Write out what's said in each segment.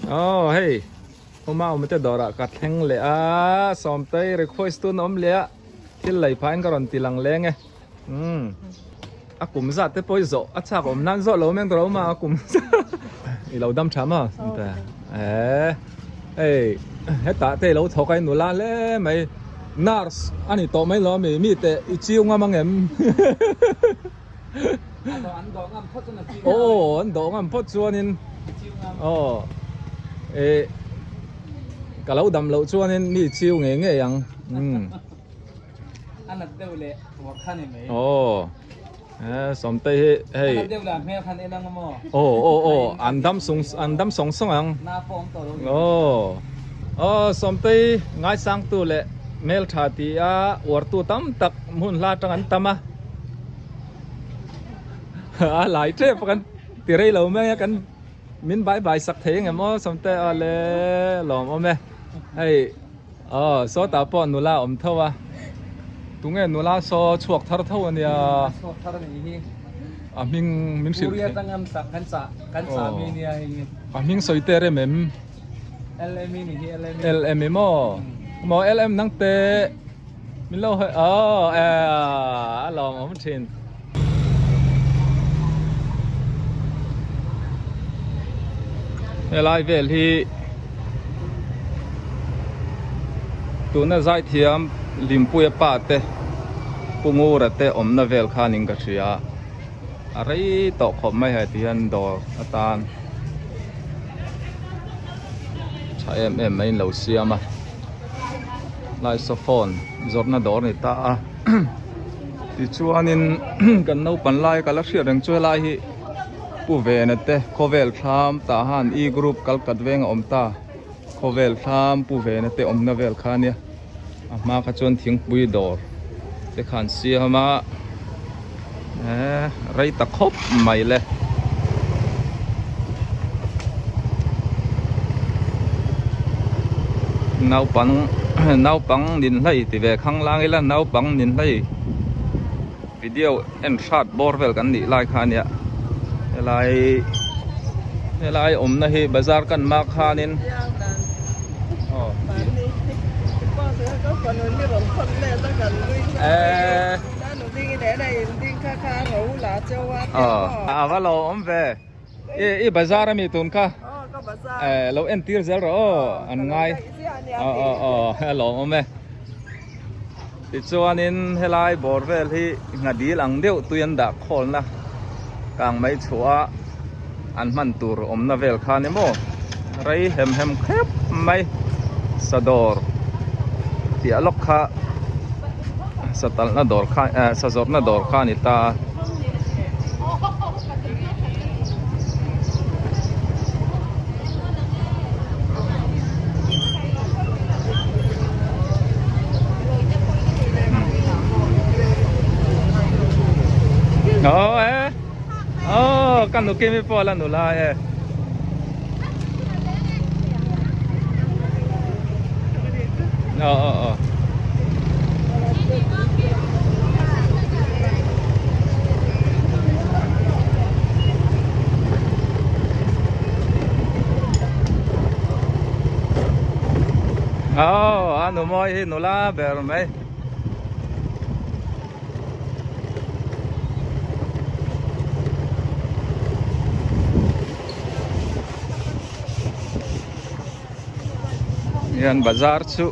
Aw hei awma awm te dawrah ka thleng leh a Sawmtei request tun awm leh a thil lei phahin ka rawn ti lang leng e umm a kum zat te pawh i zawh a chak awm nan zawh lo meng tur a awm a a kum i lo dam tha maw Sawmte eh hei hetah te i lo thawk a i nula hle mai nurse a ni tawh mai lo ami mi teh i chiu ngam ang em. Aw an dawh ngam phawt chuanin aw eh ka lo dam loh chuanin mi chiu ngei ngei ang umm aw eh sawmte hi hei aw aw aw an dam sung an dam sawng sawng ang aw aw sawmte ngaisangtu leh hmeltha tia uartu tam tak hmun hla atang an tam a. A lai tep a kan ti rei lo mai a kan min bai bai sak thei engem aw sawmte aw le lawm awm e hei aw sawtah pawh nula a awm tho a tunge nula saw chhuak thar tho a nia chhuak thar a nih hi a hming min hrilh Korea atang an sak kan chah kan chah mi nia hei hi a hming sawi te rem em LM i nih hi LM LM i maw maw LM nang te Min lo hawi aw eh a lawm awm thin. Helai vel hi tuna zaithiam Limpuia pa te Pu Ngura te awmna vel khanin ka hria a rei tawh khawp mai hei ti hian dawr atan tha em em mai in lo siam a. Laisaphone zawrhna dawr a ni ta a tichuanin kan naupang lai ka la hriat reng chu helai hi Pu Vena te khawvel thlam tah han e group kalkat veng a awm ta khawvel thlam Pu Vena te awmna vel kha ania a hma kha chuan thingpui dawr te kha an siam a eh rei ta khawp mai le. Naupang naupang nin hlei ti ve khang lang ila naupang nin hlei video en hrat bawr vel kan nih lai kha ania helai helai awmna hi bazar kan mak khanin aw eh. A va lo awm ve i bazar ami tun kha lo entir zel rawh aw an ngai aw aw aw a lawm awm e tichuanin helai bawr vel hi nghadil ang deuh tui an dah khawlna kang mai chhuah a an hman tur awmna vel kha ni maw rei hem hem khep mai sadawr piah lawk kha satalhna dawr kha eh sazawrhna dawr kha a ni ta a. Aw e Aw ka nu kimi pawh la nula e. Aw aw aw. Aw a nu mawi hi nula ber mai. Hian bazar chu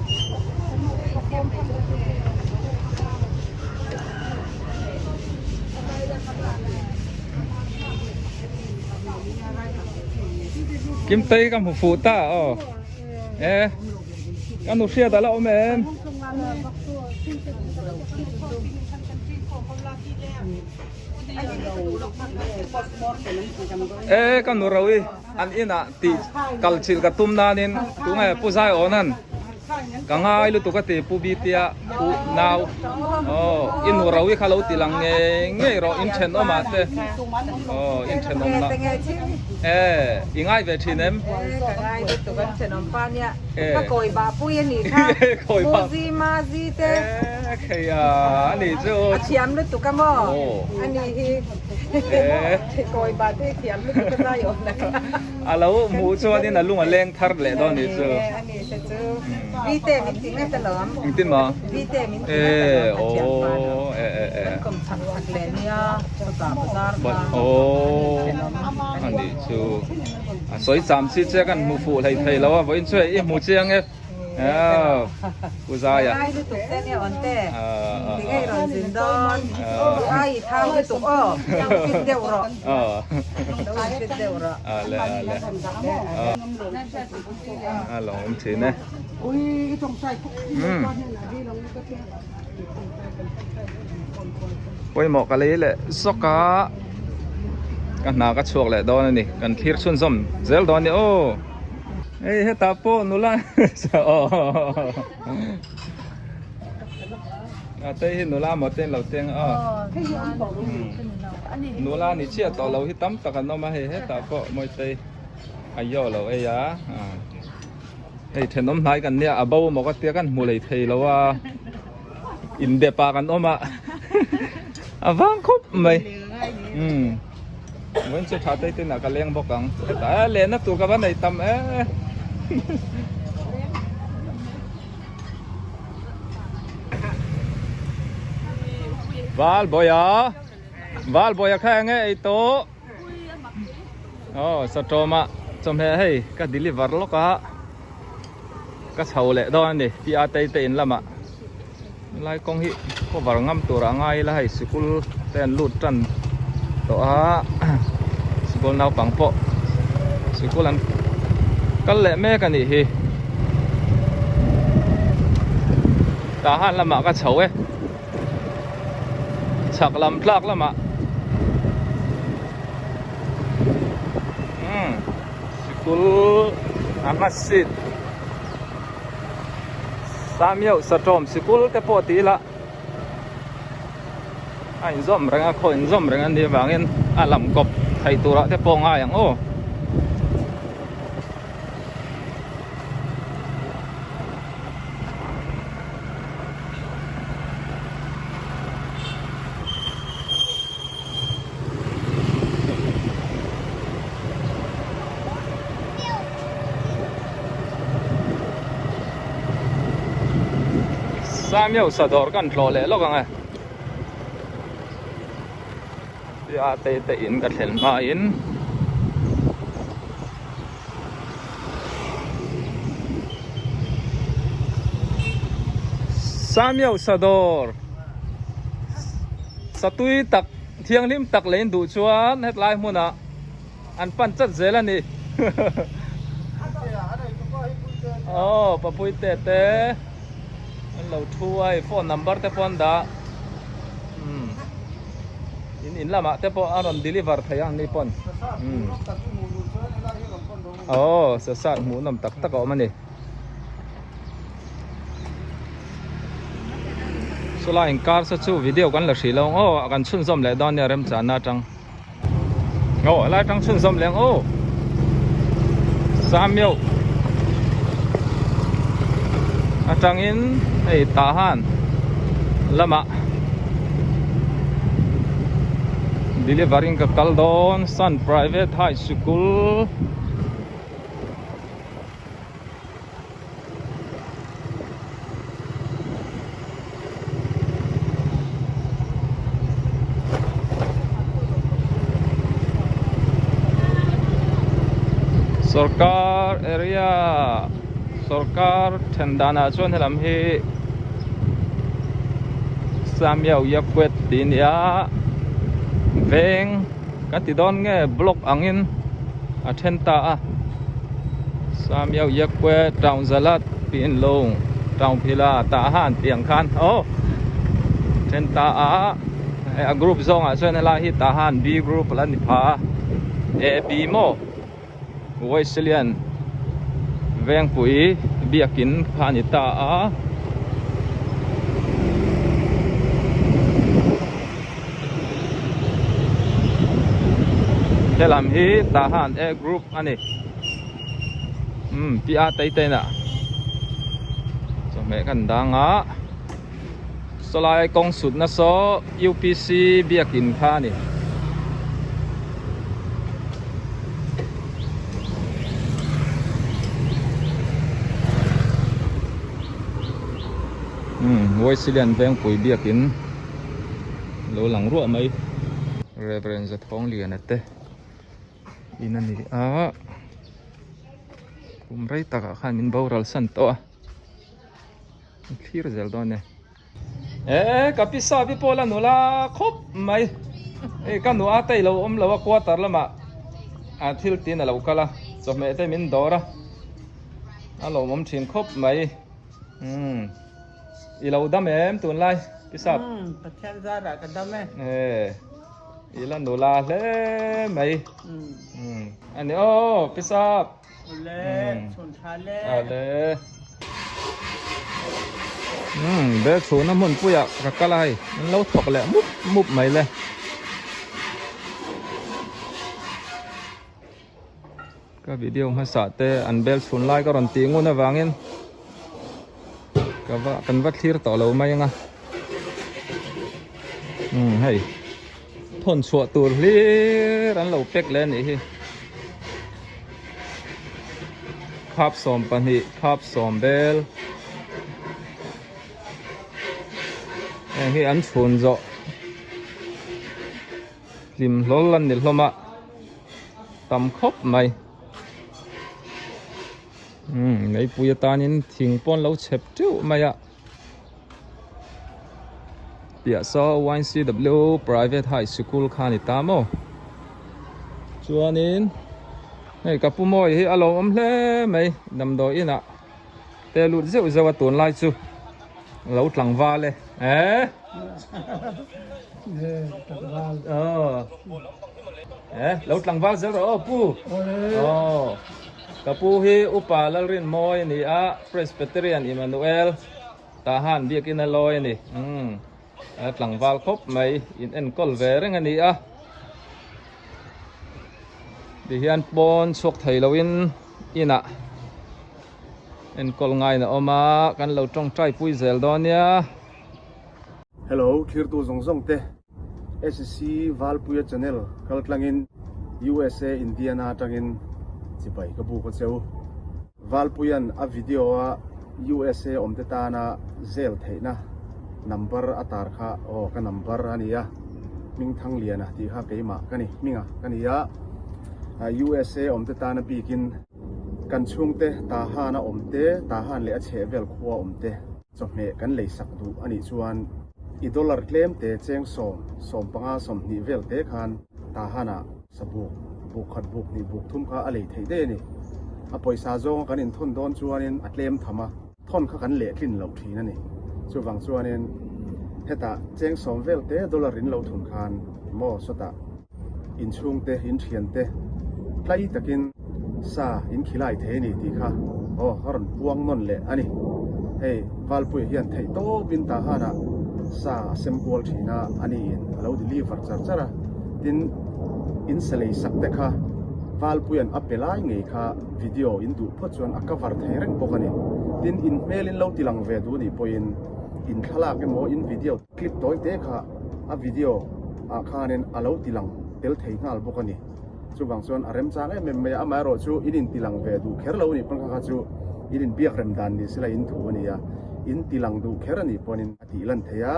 Kim tei ka hmu fuh ta aw e ka nu hriat a la awm em. E ka nu ro i an inah tih kal chilh ka tum nanin tunge Pu Zaiawnan ka ngai lutuk a ti Pu Bitia Pu Nau aw i nu ro i kha lo ti lang ngei ngei rawh in thenawm ah te aw in thenawm na. E i ngai ve thin em? E ka ngai lutuk an thenawm pa nia ka kawi bah pui a nih kha Muzi Mazi te E khei a a nih chu a thiam lutuk a maw a nih hi kawi bah te i thiam lutuk a zai awm na kha a lo hmuh chuanin a lung a leng thar leh dawn a nih chu e a nih te chu Vite min ti ngat alawm engtin maw Vite min ti ngat alawm a thiam pa lo e e e kan kawm chak chak leh nia chutah bazar kha a nih chu a sawi cham chi che kan hmu fuh hlei thei lo a vawiin chu hei i hmu chiang e pu Zaia ngai lutuk te nia awn te ti ngei rawn zin dawn ai i thang lutuk aw fit deuh rawh lo in fit deuh rawh ale ale a lo awm thin e Pawimawh ka lei leh zawk a, ka hna ka chhuak leh dawn a ni, kan thlir chhunzawm zel dawn a ni aw. Hei hetah pawh nula a te hi nula maw te an lo teng a nula ni chiah tawh lo hi tam tak an awm a hei hetah pawh mawitei a yaw lo ei a. Hei thenawm hnai kan nia a bo maw ka tia kan hmu lei thei lo a indep ah kan awm a a vang khawp mai umm vawiin chu tha te ten ah ka leng bawk ang hetah e lehna tur ka va nei tam e Valbawia Valbawia kha enge ei tawh. Aw satawma chawhmeh hei ka deliver lawk a ka chho leh dawn a ni pi a tei te in lamah helai kawng hi cover ngam tur a ngai ila hei sikul te an lut tan tawh a sikul naupang pawh sikul an kal leh mek a nih hi tah han lamah ka chho e. Chhak lam tlak lamah umm sikul a masjid Samiau Satawm sikul te pawh tih ila a inzawm reng a khaw inzawm reng a nih avangin a lam kawp theih turah te pawh ngai ang aw. Samiau sadawr kan tlawh leh lawk ang e tia te te in ka thlen hmain. Samiau Sadawr Satui tak thianghlim tak leh in duh chuan hetlai hmunah an pan chat zel a ni Aw Papuite te an lo thu a hei phone number te pawh an dah umm in in lamah te pawh a rawn deliver thei ang ni pawn umm. Aw sasat hmuh nawm tak tak a awm a ni. Chulai inkar saw chu video kan la hrih lo ang aw kan chhunzawm leh dawn nia remchanna atang aw helai atang chhunzawm leh ang aw Samiau atangin hei tah han lamah delivery in ka kal dawn Sun Private High School. Sorkar area sorkar then danah chuan helam hi Samiau Yakwet tih a ni a veng Kan ti dawn nge block angin a then ta a Samiau Yakwe Town Zalat tiin lung Town Phila tah han tih ang khan aw then ta a hei a group zawngah chuan helai hi tah han B group la ni pha a A B maw Wesleyan Vengpui biakin kha a ni ta a. Helam hi Tahan A group a ni. Umm pi a tei te inah chawhmeh kan dang a, sawlai kawng sutna saw UPC biakin kha a ni. Umm Wesleyan Vengpui biakin lo lang ruah mai. Reverend Zathawngliana te in a ni a kum rei takah khan min boral san tawh a a thlir zel dawn e eh ka pi sa pi pawh la nula khawp mai hei ka nu a te ilo awm lo a quarter lamah a thil tin a lo kal a chawhmeh te min dawr a a lawmawm thin khawp mai umm. I lo dam em tunlai pi sap? Umm Pathian zarah ka dam e. E i la nula hle mai. Umm ani aw pi sap. Ule chhun tha le. Ale. Umm bel chhuna hmun puiah ka kal a hei an lo thawk leh mup mup mai le. Ka video hmasa te an bel chhun lai ka rawn tih ngun avangin ka va kan va thlir tawh lo mai anga umm hei thawn chhuah tur hlir an lo pack leh anih hi khap 12 khap 10 bel heng hi an chhun zawh. Hlim hlawl an ni hlawm a, tam khawp mai. Umm meipui atanin thing pawh an lo chhep teuh mai a. Piah saw YCW Private High Sikul kha a ni ta maw. Chuanin hei ka pu mawi hi a lo awm hle mai damdawi inah te lut zeuh zeuh a tunlai chu lo tlangval e. Eh. Lo tlangval zel rawh aw pu. Aw. Ka pu hi Upa Lalrinmawi a ni a, Presbyterian Emmanuel Tahan biakin a lawi a ni. Umm. A tlangval khawp mai, in enkawl ve reng a ni a. Tihian pawn chhuak thei loin inah enkawl ngaiin a awm a, kan lo tawngtai pui zel dawn nia. Hello thirtu zawng zawng te SC Valpuia channel kal tlangin USA Indiana atangin chibai ka buk a cheu. Valpuian a video a USA awm te tana zel theihna number a tar kha aw ka number a nia Hmingthangliana tih kha keimah ka ni hminga ka ni a USA awm te tana bikin kan chhungte Tahan a awm te Tahan leh a chhehvel khua awm te Chawhmeh kan lei sak duh a nih chuan i dollar tlem te cheng sawm, 15, 20 vel te khan Tahan-ah sabuk, buk khat buk hnih buk thum kha a lei theih daih a ni. A pawisa zawnga kan inthawn dawn chuanin a tlem tham a, thawn kha kan lehtlin loh thin a ni. Chuvang chuanin hetah cheng sawm vel te dollar in lo thun khan maw sawtah inchhungte, inthiante tlai takin sa in khilai thei a ni tih kha aw a rawn puang nawn leh a ni. Hei Valpuia hian theih tawpin Tahan-ah sa a sem kual thin a, a niin a lo deliver char char a. Tin, in sa lei sak te kha Valpuia'n a pe lai ngei kha video in duh phawt chuan a cover thei reng bawk a ni. Tin, in hmel in lo tilang ve duh nih pawhin in thlalak emaw in video Clip tawi te kha a video ah khanin a lo ti lang tel thei nghal bawk a ni. Chuvang chuan a remchang em em mai a, amaherawh chu in in ti lang ve duh kher lo a nih pawn kha kha chu in in biak rem dan ni sela in thu a ni a, in ti lang duh kher a nih pawnin a tih lan thei a,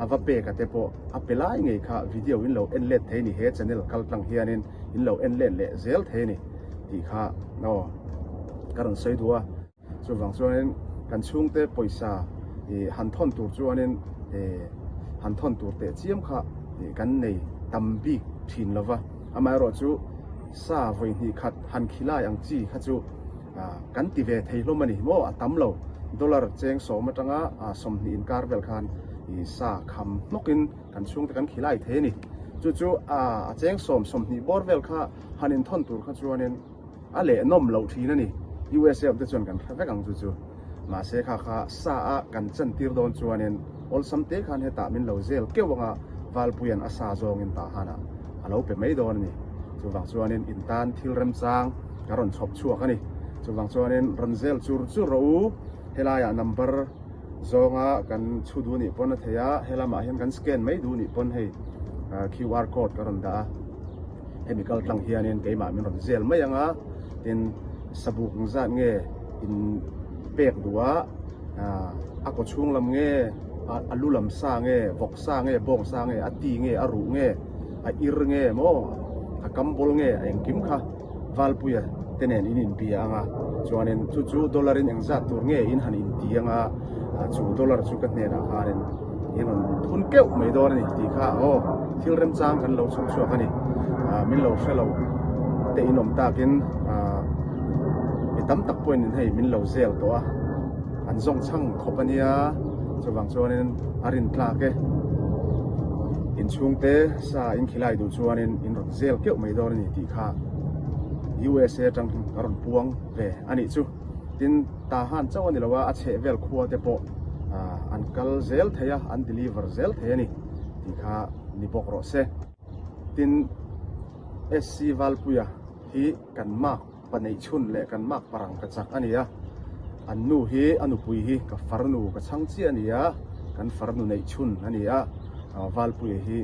a va pek a te pawh a pe lai ngei kha video in lo en let thei a ni, he channel kal tlang hianin in lo en let leh zel thei a ni tih kha aw ka rawn sawi duh a. Chuvang chuanin kan chhungte pawisa ih han thawn tur chuanin ih han thawn tur teh chiam kha ih kan nei tam bik thin lo va. Amaherawh chu sa vawi hnih khat han khilai ang chi kha chu ah kan ti ve thei hlawm a ni maw a tam lo. Dollar cheng sawm atanga ah 20 inkar vel khan ih sa kham hnawkin kan chhungte kan khilai thei a ni. Chu chu ah a cheng sawm 20 bawr vel kha han inthawn tur kha chuanin A leh nawm loh thin a ni. USA awm te chuan kan hre vek ang chu chu. Mahse kha kha sa a kan chan tir dawn chuanin awlsam te khan hetah min lo zel keuh anga Valpuia'n a sa zawngin Tahan-ah a lo pe mai dawn a ni. Chuvang chuanin in tan thil remchang ka rawn chhawp chhuak a ni. Chuvang chuanin rawn zel chur chur rawh u. Helaiah number zawnga kan chhu duh nih pawn a thei a, helamah hian kan scan mai duh nih pawn hei QR code ka rawn dah a. Hemi kal tlang hianin keimah min rawn zel mai ang a, tin sabuk zat nge in pek duh a, a kaw chhung lam nge, a lu lam sa nge, vawk sa nge, bawng sa nge, a ti nge, a ruh nge, a ir nge maw, a kam bawl nge, a engkim kha Valpuia te nen in inbia ang a, chuanin chu chu dollar in engzat tur nge in han inti ang a, chu dollar chu ka hnenah khanin in rawn thun keuh mai dawn a ni tih kha aw thil remchang kan lo chhawp chhuak a ni. Min lo hre lo te in awm takin mi tam tak pawhin in hei min lo zel tawh a, an zawng chhang khawp a nia, chuvang chuanin a rin tlak e. Inchhungte sa in khilai duh chuanin in rawn zel keuh mai dawn a ni tih kha USA atang ka rawn puang ve a nih chu. Tin, Tahan chauh a ni lo a, a chheh vel khua te pawh an kal zel thei a, an deliver zel thei a ni tih kha ni bawk rawh se. Tin, SC Valpuia hi kan mark pa neih chhun leh kan mark parang ka chak a ni a, an nu hi a nupui hi ka farnu ka chhang chiah a ni a, kan farnu neih chhun a ni a, Valpuia hi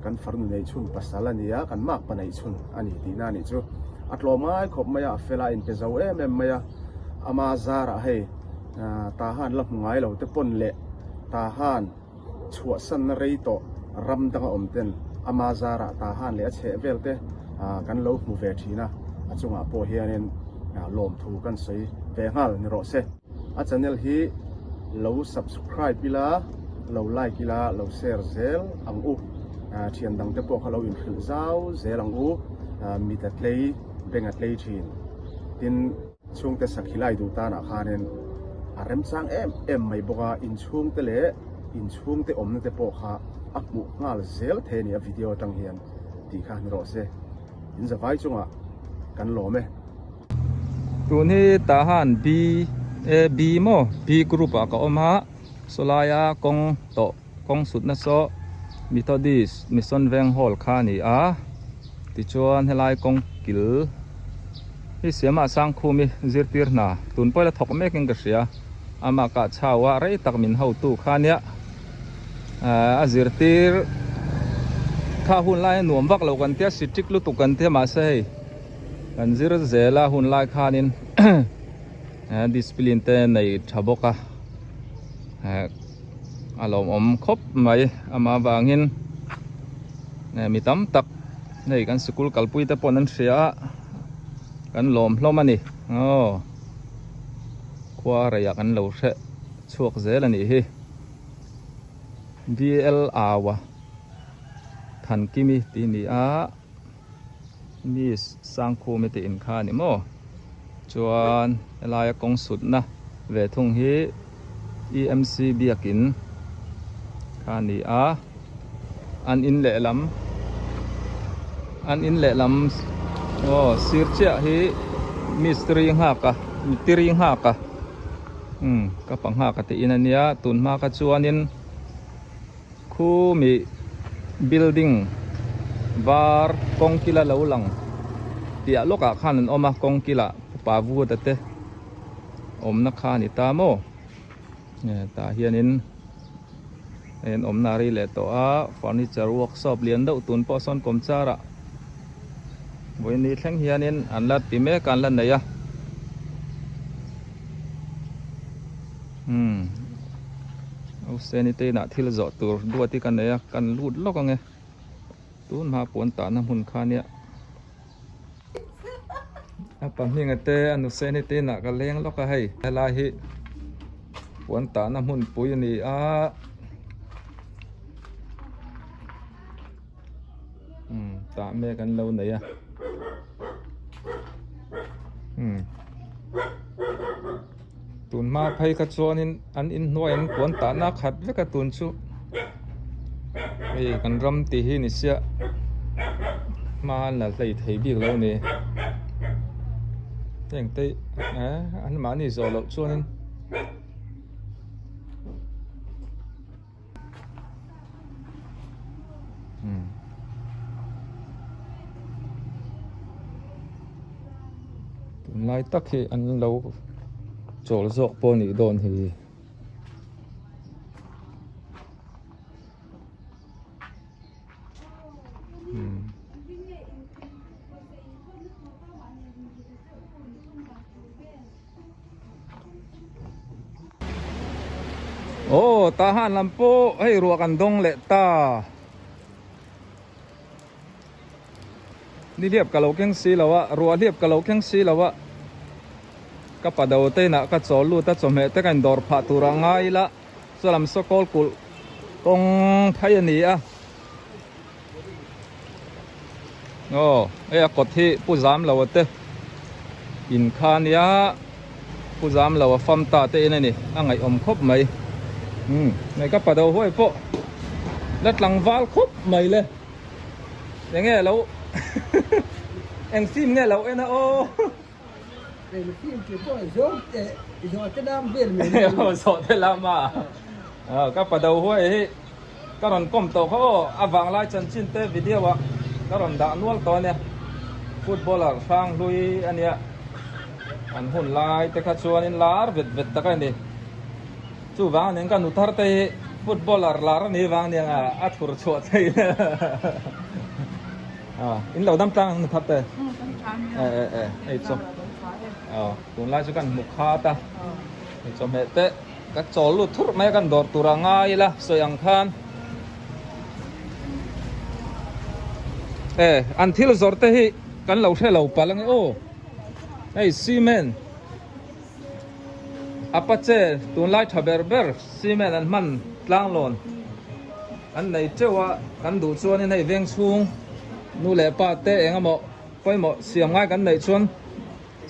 kan farnu neih chhun pasal a ni a, kan mark pa neih chhun a ni tihna a nih chu. A tlawm ngai khawp mai a, a fel a, a inpe zo em em mai a, ama zarah hei Tahan la hmu ngai lo te pawn leh Tahan chhuahsanna rei tawh ram danga awm ten ama zarah Tahan leh a chheh vel te kan lo hmu ve thin a, a chungah pawh hianin lawmthu kan sawi ve nghal ni rawh se. A channel hi lo subscribe ila, lo like ila, lo share zel ang u. Thian dang te pawh kha lo inhrilh zau zel ang u. Mit a tlei, beng a tlei thin. Tin, chhungte sakhi lai duh tanah khanin a remchang em em mai bawk a, inchhungte leh inchhungte awmna te pawh kha a hmuh nghal zel thei a ni a video atang hian tih kha ni rawh se. In zavai chungah kan lawm e. Tun hi Tahan B A B maw B group ah ka awm a sawlaia kawng tawh kawng sutna saw Methodist Mission Veng Hall kha a ni a tichuan helai kawng kil hi siamah Sangkhumi zirtir hna tun pawh ila thawk mek in ka hria amah kah chau a rei tak min hotu kha ania a zirtir kha hun lai a nuam vak lo kan tia strict lutuk kan tia mahse hei kan zir zel a hun lai khanin discipline te nei tha bawk a a lawmawm khawp mai amah avangin mi tam tak hei kan sikul kalpui te pawh an hria a kan lawm hlawm a ni aw khua reiah kan lo hreh chhuak zel a nih hi V_L aua Thankimi tih a ni a. Miss Sangkhumi te in kha a ni maw? Chuan helaia kawng sutna ve thung hi EMC biakin kha a ni a, an in lehlam an in lehlam aw sir chiah hi mistiri nghak a mitiri nghak a umm ka pa nghak a tih in a nia tun hma kha chuanin. Khumi building var kawng kila lo lang piah lawkah khan an awm a kawng kilah upa vuta te awmna kha a ni ta maw tah hianin hei an awmna a rei leh tawh a furniture workshop lian deuh tun pawh sawn kawmchar ah vawiin thleng hianin an la ti mek a an la nei a umm. Auseni te inah thil zawh tur duat hi ka nei a kan lut lawk ange tun hma puan tahna hmun kha nia a pahnih te a nuseni te inah ka leng lawk a hei helai hi puan tahna hmun pui a ni a umm tah mek an lo nei a umm. Tun hma phei kha chuanin an inhnuai an puan tahna a khat vek a tun chu hei kan ram tih hi ni sia hma an la hlei thei bik lo a ni heng te eh an mahni zawh loh chuanin. Helai tak hi an lo chawl zawk pawh a nih dawn hi. Aw tah han lam pawh hei ruah kan dawng leh ta ni hliap ka lo keng si lo a ruah hliap ka lo keng si lo a ka pa do te inah ka chawl lut a chawhmeh te ka indawr phah tur a ngai ila chualam saw kawl kulh kawng phei a ni a aw hei a kawt hi pu zam lo a te in kha ania pu zam lo a fam ta te in a ni a ngaihawm khawp mai umm hei ka pa do huai pawh la tlangval khawp mai le enge lo eng film nge lo en a aw. Zawhte lama ka pa do huai hi ka rawn kawm tawh kha aw a vanglai chanchin te video ah ka rawn dah nual tawh ania footballer hrang hlui ania an hun lai te kha chuanin lar vet vet tak a ni chuvang aniang ka nu thar te hi footballer lar ani vang aniang a thur chhuah thei In lo dam tlang ang thar te. E e e hei chu. Aw tunlai chu kan hmu khat a. Hei chawhmeh te ka chawl lut thurh mai a kan dawr tur a ngai ila sawi ang khan. E an thil zawrh te hi kan lo hre lo palh ange aw. Hei cement Apache tunlai tha ber ber cement an hman tlanglawn an nei teuh a, kan duh chuanin hei veng chhung nu leh pa te eng emaw pawimawh siam ngai kan neih chuan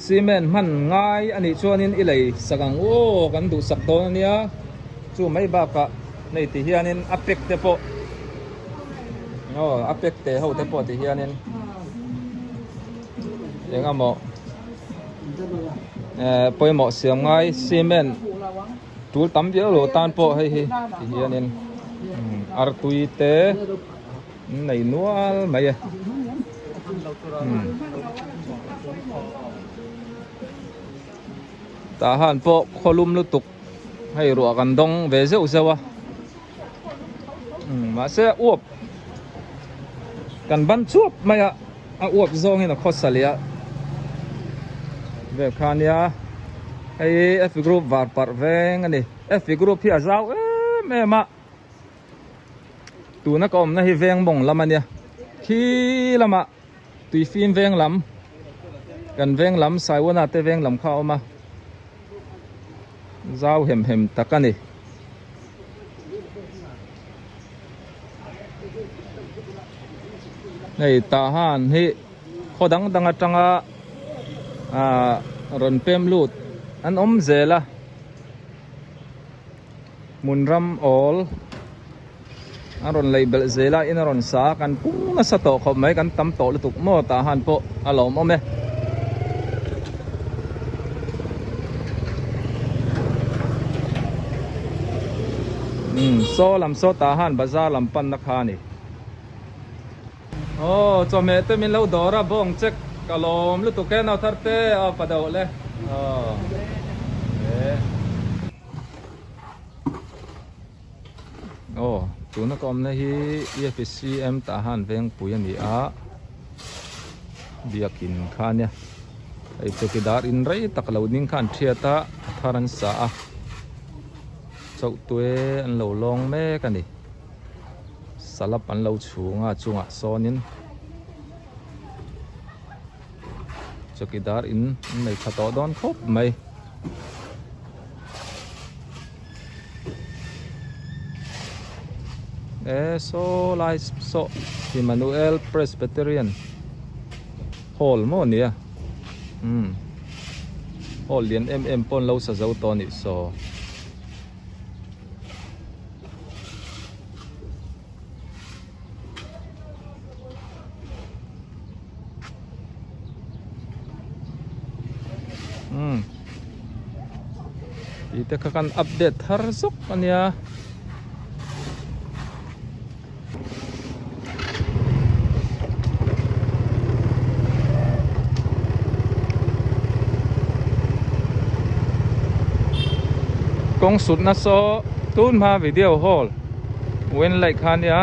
cement hman ngai a nih chuanin i lei sak ang u aw kan duh sak dawn a nia chu mai bakah hei ti hianin a pack te pawh aw a pack te ho te pawh ti hianin eng emaw. Pawimawh siam ngai cement tul tam viau lo tan pawh hei hi ti hianin artui te an nei nual mai e tah han pawh khawlum lutuk hei ruah kan dawng ve zeuh zeuh a mahse uap kan ban chuap mai a. A uap zawngin a khawsa leh a vel kha ania hei F group var parh veng a ni F group hi a zau em em a tuna ka awmna hi veng mawng lam a nia khi lamah tui fim veng lam kan veng lam Saiwana te veng lam kha a awm a zau hem hem tak a ni. Hei tah han hi khaw dang dang atanga ah rawn pem lut an awm zel a hmun ram awl an rawn lei belh zel a in a rawn sa a kan pung nasa tawh khawp mai kan tam tawh lutuk maw tah han pawh a lawmawm e. Saw lam saw tah han bazar lam panna kha a ni. Aw chawhmeh te min lo dawr a bawng check ka lawm lutuk e nau thar te aw pa deuh le aw e. Aw tuna ka awmna hi EFCM tah han vengpui a ni a biakin kha ania hei chawkidar in rei tak lo ding kha an thiat a a thar an sa a chauhtue an lo lawng mek a ni salap an lo chhung a chungah sawnin chawkidar in an nei tha tawh dawn khawp mai. E saw lai saw Emmanuel Presbyterian Hall maw nia umm hall lian em em pawh an lo sa zo tawh a nih saw. Umm tih te kha kan update thar zawk a nia. Kawng sutna saw tun hma video hall wen laih kha nia.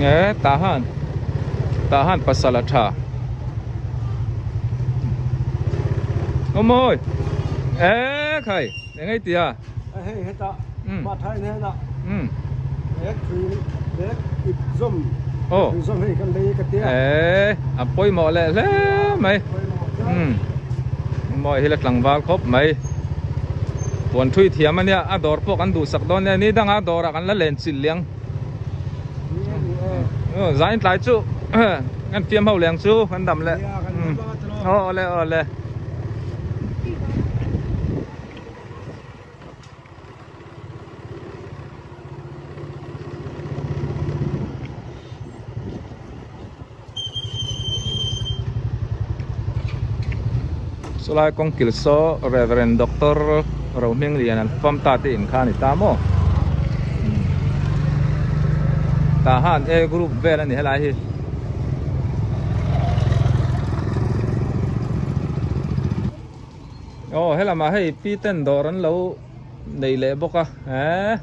Nge tah han tah han pasal a tha. Awmawi e khai eng ei tia. Hei hetah Mathai hnenah bag thui bag ip zawm thui zawm hei kan lei ka tia. E a pawimawh leh hle mai. Awmawi hi la tlangval khawp mai. Puan thui thiam ania a dawr pawh kan duhsak dawn nia ni danga dawrah kan la len chilh liang. Zain tlai chu kan fiam ho leng chu kan dam leh. Aw awle awle. Chulai kawng kil saw Reverend Doctor Rohminglian an fam ta te in kha a ni ta maw tah han A group vel a ni helai hi. Aw helamah hei pi ten dawr an lo nei leh bawk a eh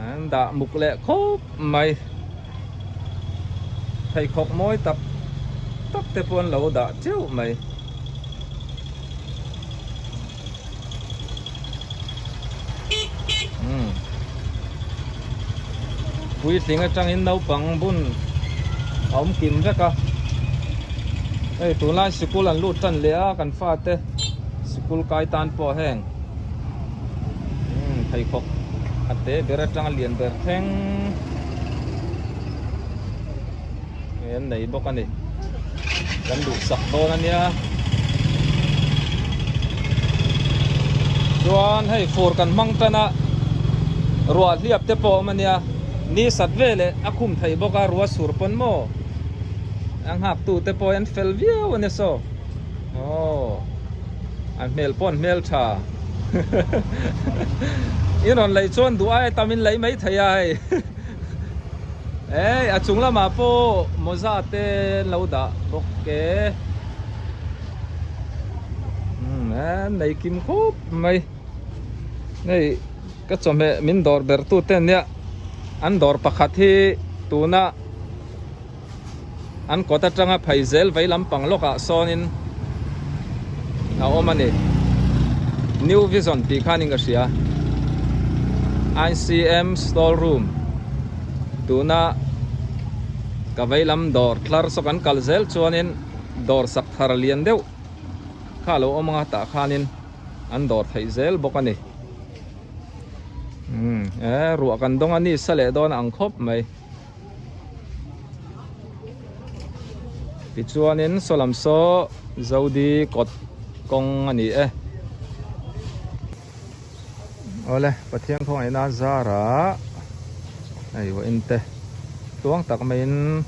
an dah muk leh khawp mai pheikhawk mawi tak tak te pawh an lo dah teuh mai. Puitling atangin naupang bun a awm kim vek a hei tunlai sikul an lut tan leh a kan fate sikul kai tan pawh heng pheikhawk a te ber atanga lian ber thleng an nei bawk a ni kan duhsak dawn a nia chuan hei fur kan hmang tan a ruah hliap te pawh a awm a nia ni sat veleh a khum thei bawk a ruah sur pawn maw a nghak tu te pawh hi an fel viau a nia saw aw a hmel pawh an hmel tha in rawn lei chuan duh aia tam in lei mai thei a hei. Ei a chung lamah pawh mawza te an lo dah bawk e umm an nei kim khawp mai hei ka chawhmeh min dawr ber tu te ania an dawr pakhat hi tuna an kawt atanga phei zel vei lampang lawkah sawnin a awm a ni new vision tih khanin ka hria I_C_M store room tuna ka vei lam dawr tlar saw kan kal zel chuanin dawr sak thar lian deuh kha a lo awm anga tah khanin an dawr theih zel bawk a ni umm e ruah kan dawng a ni sa leh dawn ang khawp mai. Tichuanin saw lam saw Zodi kawt kawng a ni e. Awle Pathian khawngaihna zarah hei vawiin te tluang tak maiin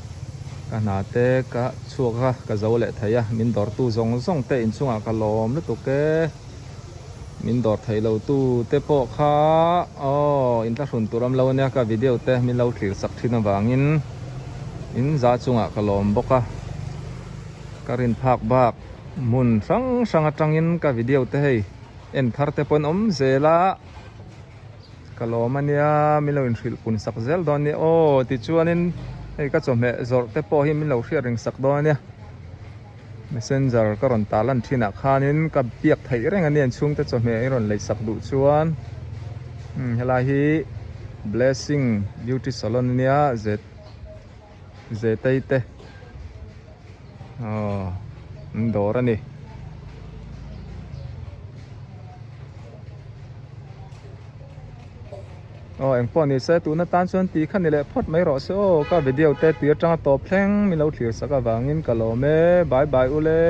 ka hna te ka chhuak a ka zo leh thei a min dawrtu zawng zawng te inchungah ka lawm lutuk e. Min dawr theih lo tu te pawh kha aw inthlahrun tur awm lo ania ka video te min lo thlir sak thin avangin in za chungah ka lawm bawk a ka rin phak bak hmun hrang hrang atangin ka video te hei en thar te pawh an awm zel a ka lawm ania min lo inhrilh pun sak zel dawn ania aw tichuanin hei ka chawhmeh zawrh te pawh hi min lo hriat ring sak dawn ania. Messenger ka rawn tah lan thin ah khanin ka biak theih reng a ni an chhungte chawhmeh i rawn lei sak duh chuan umm helai hi blessing beauty salon ania ze zetei te aw an dawr a ni. Aw engpawh ni se tuna tan chuan tih kha ni leh phawt mai rawh se aw ka video te tui atanga tawp thleng min lo thlir sak avangin ka lawm e bye bye ule.